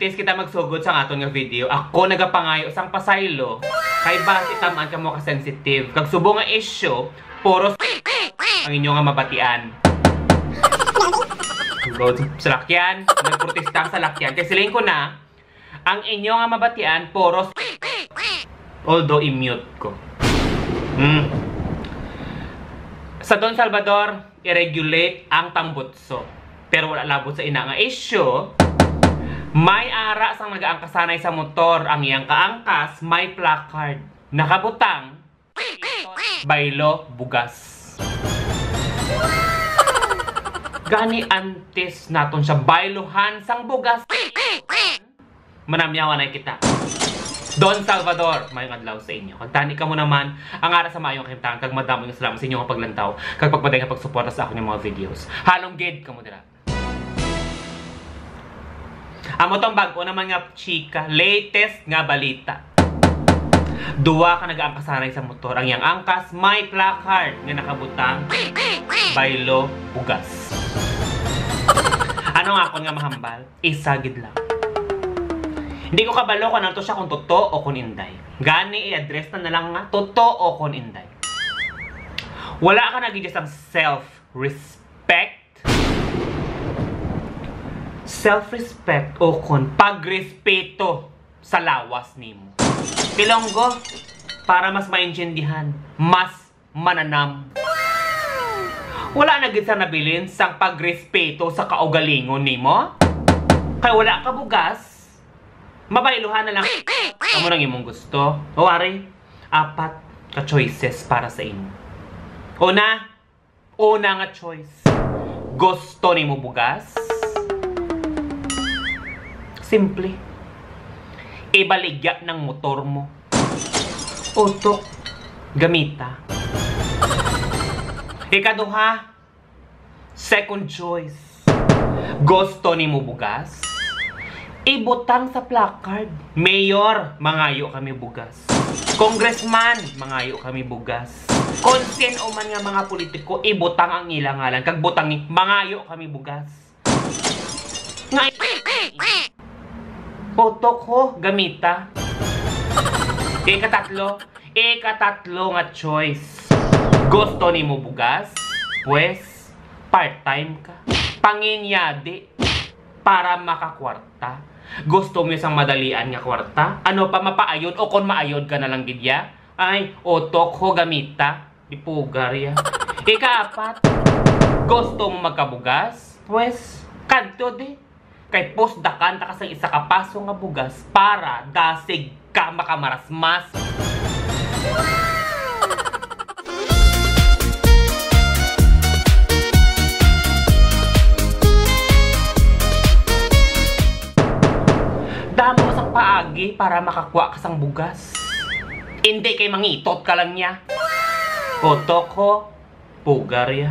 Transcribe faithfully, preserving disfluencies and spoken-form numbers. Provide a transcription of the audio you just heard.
Guys, kita magsugod sa aton nga video. Ako nagapangayo sang pasaylo kay basi tamaan kamo ka sensitive. Kag subong nga issue, puros ang inyo nga mabatian. Go sa salakyan, nagprotesta ang salakyan. Kay siling ko na, ang inyo nga mabatian, puros, although i-mute ko. Hmm. Sa Don Salvador, i-regulate ang tambutso. Pero wala labot sa ina nga issue. May ara sang nagaangkasanay sa motor, ang iyang kaangkas may placard. Nakabutang, "Baylo, bugas." Gani antes naton siya bayluhan sang bugas, manamyaw anay kita. Don Salvador, mayong adlaw sa inyo. Kag tani kamo naman, ang ara sa maayong kahimtangan, kag madamo nga salamat sa inyo nga paglantaw kag pagpaday nga pagsuporta sa akon nga mga videos. Halong gid kamo dira. Amo tong bag-o naman nga chika, latest nga balita. Duwa ka nagaangkasanay sa motor. Ang iyang angkas may placard nga nakabutang, "Baylo, bugas." Ano nga akon nga mahambal? Isa gid lang. Hindi ko kabalo kung ano to siya, kung totoo o kung inday. Gani, i-address na, na lang nga totoo o kung inday. Wala ka na gid sang self-respect? Self-respect o kon pagrespeto sa lawas nimo. Ilonggo, para mas maintindihan, mas mananam. Wala na gid sa nabilin sang pagrespeto sa kaugalingon nimo. Kay wala ka bugas, mabayluhan na lang. Amo nang imong gusto. O ari, apat ka choices para sa imo. Una, una nga choice. Gusto nimo bugas? Simple. Ibaligya ng motor mo. Utok, gamita. Ikaduha, second choice. Gusto nimo bugas? Ibutang sa placard. Mayor, mangayo kami bugas. Congressman, mangayo kami bugas. Kung sin-o man nga mga politiko, ibutang ang ilang ngalan. Kag butangi, mangayo kami bugas. Nga, utok ho, gamita. Ikatatlo, ikatatlo nga choice. Gusto nimo bugas? Pues, part-time ka. Panginyadi para makakwarta. Gusto mo sang madalian nga kwarta? Ano pa, mapaayod o kon maayod ka na lang gid ya? Ay, utok ho, gamita. Di pugar ya. Ikaapat, gusto mo magkabugas? Pues, kadto di. Kay pusdakan ta ka sang isa ka paso nga bugas para dasig ka makamarasmas. Damo sang paagi para makakuha ka sang bugas. Indi kay mangitot ka lang niya. Utok ho, pugar ya.